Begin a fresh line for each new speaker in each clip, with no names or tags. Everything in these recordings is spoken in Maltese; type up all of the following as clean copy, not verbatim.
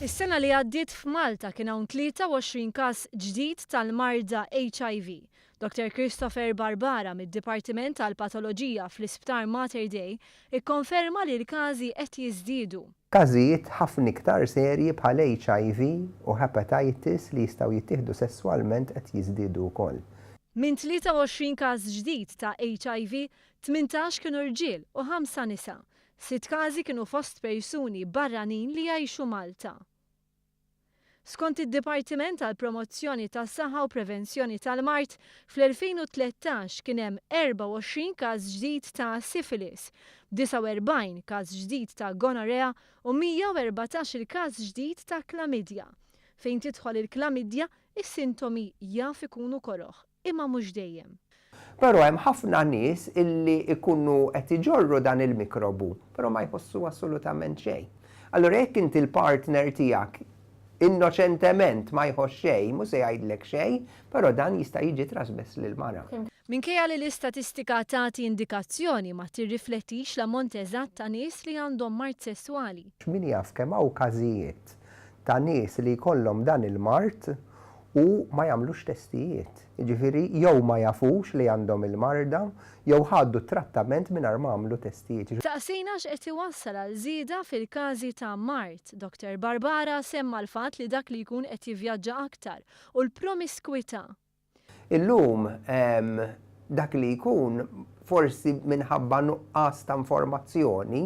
Is-sena li għaddiet f'Malta kien hawn 23 każ ġdid tal-marda HIV. Dr Christopher Barbara mid-Dipartiment tal-Patoloġija fl-Isptar Mater Dei ikkonferma li l-każi qed jiżdiedu.
Każijiet ħafna iktar serji bħal HIV u hepatitis li jistgħu jittieħdu sesswalment qed jiżdiedu wkoll.
Minn 23 każ ġdid ta' HIV, 18 kienu rġiel u ħamsa nisa. Sitt każi kienu fost persuni barranin li jgħixu Malta. Skont id-Dipartiment għall-Promozzjoni tas-Saħħa u Prevenzjoni tal-Mard, fl-2013 kien hemm 24 każ ġdid ta' syphilis, 49 każ ġdid ta' gonorrhea u 114-il każ ġdid ta' chlamydia. Fejn tidħol il-chlamydia, is-sintomi jaf ikunu koroh, imma mhux dejjem.
Però hemm ħafna nies illi jkunu qed iġorru dan il-mikrobu, però ma jħossu assolutament xejn. Allura jekk inti l-partner tiegħek innoċentement ma jħoss xejn, mhux se jgħidlek xejn, però dan jista' jiġi trasmess lill-mara.
Minkejja li l-istatistika tagħti indikazzjoni ma tirriflettix l-ammont eżatt ta' nies li għandhom mard sesswali.
Min jaf kemm hawn każijiet ta' nies li jkollhom dan il-mard u ma jagħmlux testijiet. Jiġifieri jew ma jafux li għandhom il-marda jew ħadu t-trattament mingħajr ma għamlu testijiet.
Staqsejna x'qed iwassal għal żieda fil-każi ta' mard. Dr Barbara semma l-fatt li dak li jkun qed jivvjaġġa aktar u l-promiskwità.
Illum dak li jkun forsi minħabba nuqqas ta' informazzjoni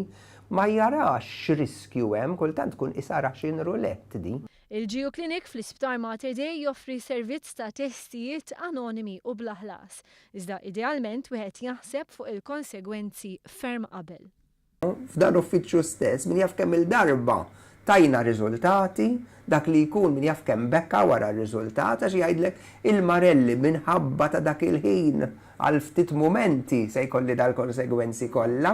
ma jarax x'riskju hemm, kultant tkun qisha Russian roulette di.
Il-GU Clinic fl-Isptar Mater Dei joffri servizz ta' testijiet anonimi u bla ħlas, iżda idealment wieħed jaħseb fuq il-konsegwenzi ferm qabel.
F'dan l-uffiċċju stess, min jaf kemm-il darba tajna riżultati, dak li jkun min jaf kemm beka wara r-riżultat għax jgħidlek il-marelli minħabba ta' dak il-ħin għal ftit mumenti se jkolli dal-konsegwenzi kollha.